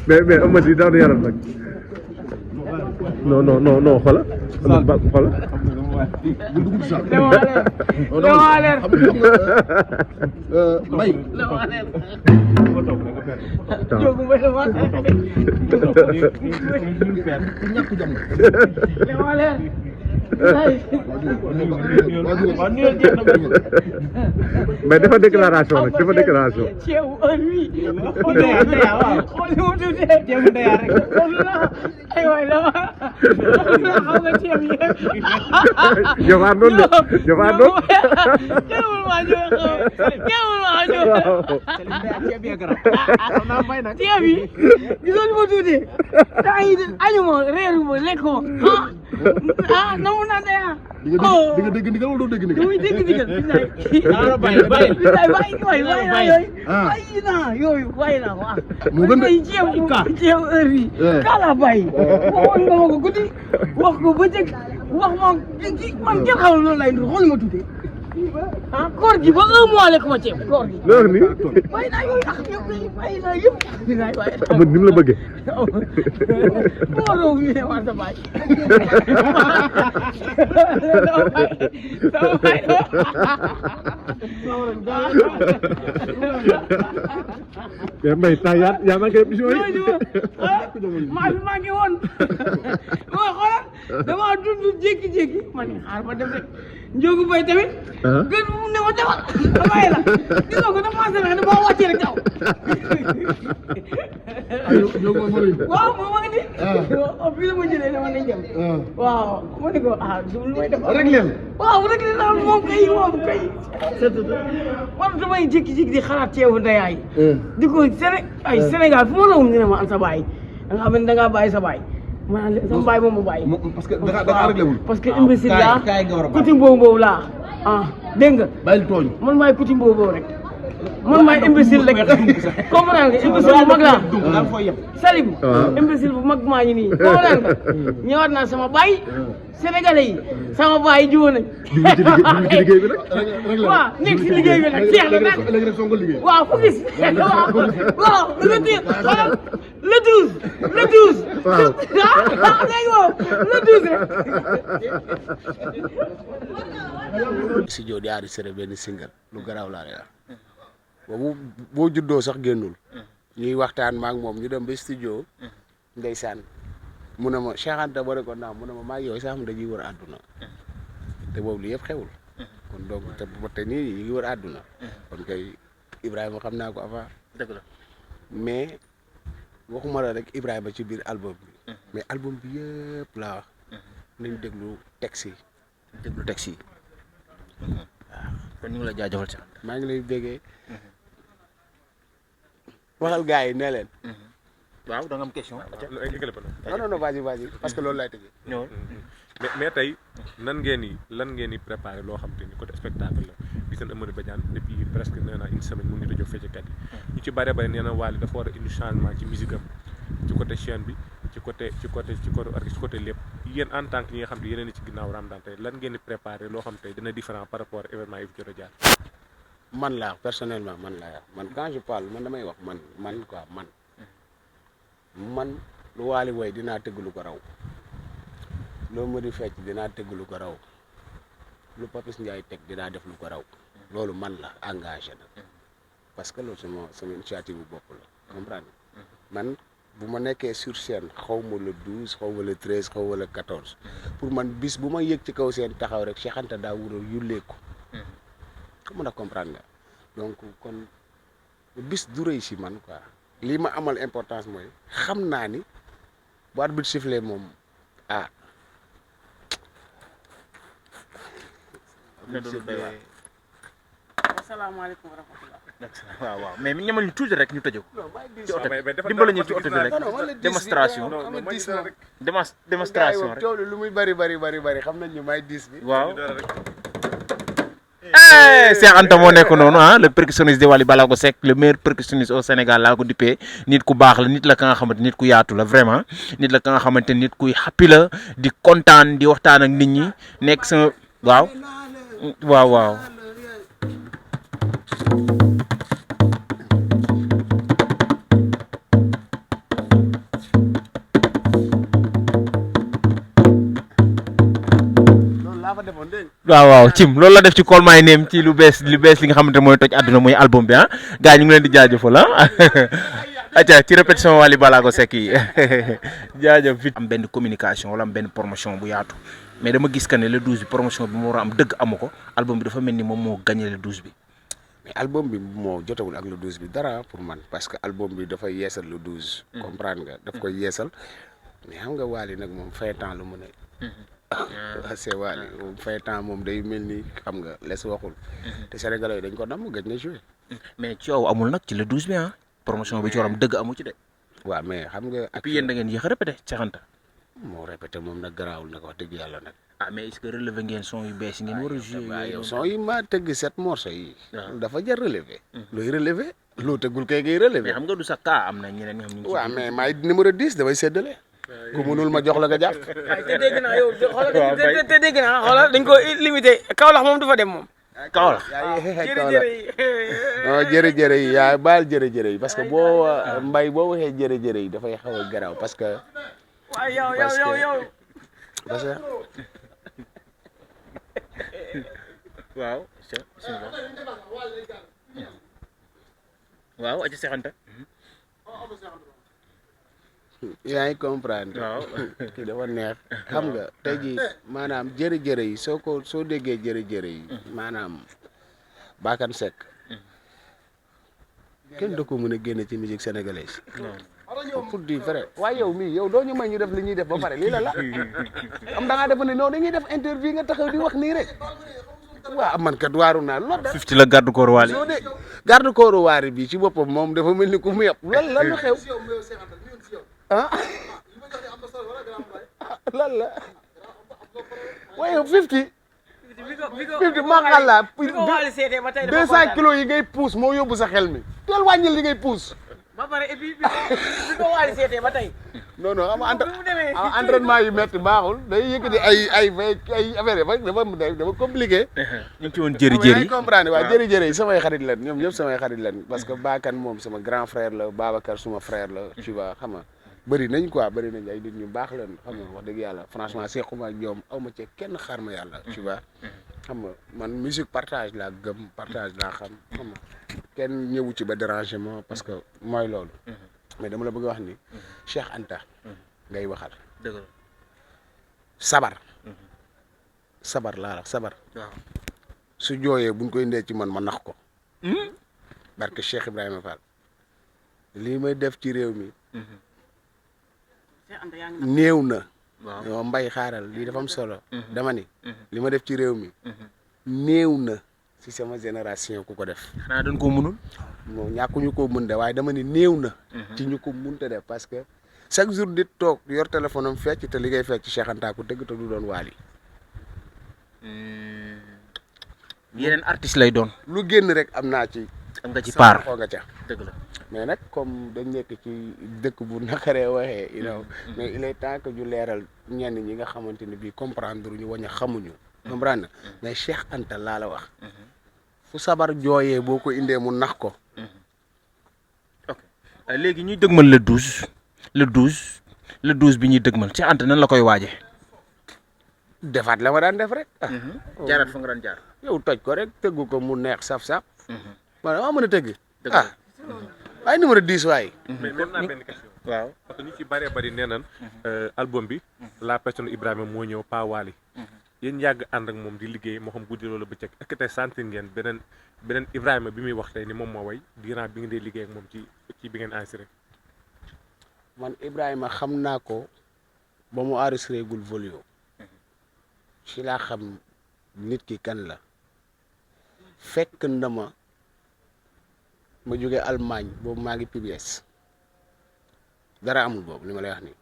mais Eumeu si daanu yaram nag non xoolal xoolal mais dafa déclaration nag dafa déclaration. Jofaar noonu de Jofaar noonu. ceeb yi gisoon ma tuuti temps yi añuma reeruma lekkuma namu naa daya di nga dégg ndigal wala doo dégg ndigal muy dégg ndigal bàyyi yooyu bàyyi naa waaw moo gën de ceeb heure yi kala bàyyi waxoon nga ma ko guddi wax ko bëccëg wax ma man kenn xamul loolu lay ndur xool ma tuuti koor gi ba 1 mois lekk ma ceeb koor gi loolu ni bàyyi naa yooyu bàyyi naa yëpp amul ni mu la bëggee. moo doon ñu ne war sa bàyyi mais Mbaye temps yaa manqué émission yi. maa fi manqué woon moo xoolal damaa dund jékki-jékki ma ne xaar ma dem rek Ndiogou Mbaye tamit gën mu ne ma demal bàyyi la gis nga ko damaa sene dama wàcce rek taw waaw moom ma ngi nii fii la ma jëlee dama nañ dem waaw ma ne ko lu may def rek leen waaw rek leen daal moom kay man damay jékki-jékki di xalaat ceebu ndeyaay di ko ay Sénégal fu ma la wum ñu ne ma an sa baay da nga xam ne da ngaa bàyyi sa baay maanaam sama baay moom mu bàyyi parce que da nga réglé wul parce que imbécile laa kuti mboobu laa dégg nga bàyyil tooñ man maay kuti mboobu rek man maay imbécile rek comprendre nga imbécile bu mag laa Salim imbécile bu mag maa ngi nii comprendre nga ñëwaat naa sama baay sénégalais yi sama baay jiwoon nañ waaw nekk si liggéey bi nag jeex na nag léegi rek songo liggéey waaw fu gis waaw le 12 léegi moom le 12 rek studio di enregistré benn single lu garaaw laa lay wax boobu boo juddoo sax génnul ñuy waxtaan maak moom ñu dem ba studio ndeysaan mu ne ma Cheikh Anta ba ko naa mu ne ma maa ngi yow sax mu dañuy wër àdduna te boobu li yëpp xewul kon donc te ba tey nii ñu ngi wër àdduna kon kay Ibrahima xam naa ko avant dëgg la mais waxuma la rek Ibrahima ci biir album bi mais album bi yëpp laa wax nañ déglu texte yi waaw kon ñu ngi lay jaajëfal ci maa ngi lay béggee waxal gars yi ne leen waaw da nga am question non vas-y parce que loolu laay tëjee ñëw mais tey lan ngeen di préparé loo xam te ni côté spectacle la gis nañ Eumeudi Badiane depuis presque nee naa une semaine mu ngi rajo feccikat yi ñu ci bare nee na Wally dafa war a indi changement ci musique am ci côté chaîne bi ci côté lépp yéen en tant que ñi nga xam te yeneen ci ginnaaw Ramadan tey lan ngeen di préparé loo xam te dina différent par rapport événement yi fi jot a jaar man laa personnellement man quand je parle man damay wax man lu Wally woy dinaa tëgg lu ko raw loo Eumeudi fecc dinaa tëgg lu ko raw lu Papis Ndiaye teg dinaa def lu ko raw loolu man la engagé na parce que loolu sama initiative bu bopp la comprendre man bu ma nekkee sur scène xaw ma le 12 xaw ma le 13 xaw ma le 14 pour man bis bu ma yëg ci kaw seen taxaw rek Cheikh Anta daa wuro yullee ko mën a comprendre nga donc kon bis du rëy si man quoi lii ma amal importance mooy xam naa ni bu arbitre sifflé moom asalaamaaleykum wa rahmatulah. waaw mais ñamal ñu tuuti rek ñu tëjee ko. ci oto bi dimbale ñu ci oto bi rek démonstration. démonstration rek. coow lu muy bari xam nañ ñu may 10 bi. waaw. Cheikh Anta moo nekk noonu le percussionniste de Wally Ballago Seck le meilleur percussionniste au Sénégal laa ko dippee nit ku baax la nit la ka nga xamante nit ku yaatu la vraiment nit la ka nga xamante nit kuy happy la di kontaan di waxtaan ak nit ñi nekk sama waaw. waaw cim loolu la def ci Call My Name ci lu bees li nga xamante mooy toj àdduna muy album bi ah gars ñu ngi leen di jaajëfal ah acca ci répétition Wally Ballago Seck yi jaajëf fit am benn communication wala am benn promotion bu yaatu mais dama gis que ne le 12 bi promotion bi mu war a am dëgg amu ko album bi dafa mel ni moom moo gagné le 12 bi. mais album bi moo jotewul ak le 12 bi dara pour man parce que album bi dafay yeesal le 12. comprendre nga daf koy yeesal mais xam nga Wally nag moom fay temps lu mu ne. c'est Wally moom fay temps moom day mel ni xam nga les waxul. te Sénégalais yi dañ ko nam gëj na joué. mais coow amul nag ci le 12 bi ah promotion bi ci waram dëgg amu ci de. waaw mais xam nga. et puis yéen da ngeen yéex a répété caxanta. moo répété moom nag garaawul nag wax dëgg yàlla nag. ah mais est-ce que relevé ngeen son yu bees yi ngeen war a joué. waaw yow son yi ma tëgg 7 morceaux yi. dafa jar relevé. looy relevé loo tëggul kay ngay relevé. mais xam nga du sa cas am na ñeneen ñoo xam ñu ngi ci. waaw mais maay numéro 10 damay séddale. ku mënul ma jox la nga jàpp. te dégg naa yow xoolal te dégg naa xoolal dañ ko limité Kaolack moom du fa dem moom. Kaolack. non jërëjërë yi yaa baal jërëjërë yi parce que boo mbay boo waxee jërëjërë yi dafay xaw a garaaw parce que. waaw yow. parce que. waaw. waaw aja seexanta. yaa ngi comprendre. waaw kii dafa neex. xam nga tey jii maanaam jërëjërë yi soo déggee jërëjërë yi. maanaam Bakane Seck. kenn da ko mën a génne ci musique sénégalaise. pour dire vrai waaye yow mii yow doo ñu may ñu def li ñuy def ba pare lii la am da ngaa def ne non dañuy def interview nga taxaw di wax nii rek waaw man kat waaru naa lool da Fifty la garde corps Wally soo de garde corps Wally bi ci boppam moom dafa mel ni ku mu yëpp lan la xew ah lan la waaye Fifty maa Allah 200 kilos yi ngay puus moo yóbbu sa xel mi teel wàññil li ngay puus ba pare et puis bi ko Wally seetee ba tey. non xam nga entraînement yu métti baaxul day yëkkati ay affaire yi dafa compliqué. ñu ngi ci woon jëri-jëri yi comprendre waaw jëri-jëri yi samay xarit lan ñoom ñëpp samay xarit lan parce que Bakane moom sama grand frère la Babacar suma frère la tu vois xam nga bëri nañ quoi bëri nañ ay nit ñu baax lan xam nga wax dëgg yàlla franchement sequma ak ñoom aw ma ci kenn xaar ma yàlla tu vois xam nga man musique partage laa gëm partage laa xam nga kenn ñëwu ci ba dérangement parce que mooy loolu mais dama la bëgg a wax ni Cheikh Anta ngay waxal dëgg la sabar laa la sabar waaw su jooyee buñ koy indee ci man ma nax ko barke Cheikh Ibrahima Fall lii may def ci réew mi néew na yow mbay xaaral lii dafa am solo dama ni li ma def ci réew mi néew na ci sama génération ku ko def xanaa dañ koo mënul moom ñàkkuñu koo mën de waaye dama ni néew na ci ñu ko mënta def parce que chaque jour di toog yor téléphone am fecc te li ngay fecc Cheikh Anta ku dëgg te du doon Wally yeneen artiste lay doon lu génn rek am naa ci am nga ci part xoo nga ca dëgg la mais nag comme dañ nekk ci dëkk bu naqaree waxee mais il est temps que ñu leeral ñenn ñi nga xamante ne bii comprendre ñu wañ a xamuñu comprendre mais Cheikh Anta laa la wax fu sabar jooyee boo ko indee mu nax ko ok léegi ñuy dëgmal le 12 bi ñuy dëgmal Cheikh Anta nan la koy waaje defaat la ma daan def rek jaaraat fa nga daan jaar yow toj ko rek tëggu ko mu neex saf-saf man maa mën a tëgg dëgg la waaye numéro 10 waaye mais même naa benn question waaw parce que ñu ci bëree bëri nee nañ album bi la personne Ibrahima moo ñëw pas Wally yéen yàgg ànd ak moom di liggéey moo xam guddi loolu bëccëg est-ce que tey sentir ngeen beneen Ibrahima bi muy wax tey ni moom moo way durant bi ngeen dee liggéey ak moom ci bi ngeen enregistré man Ibrahima xam naa ko ba mu enregistré gul Volio ci laa xam nit ki kan la fekk na ma jógee Allemagne boobu maa ngi PBS dara amul boobu li ma lay wax nii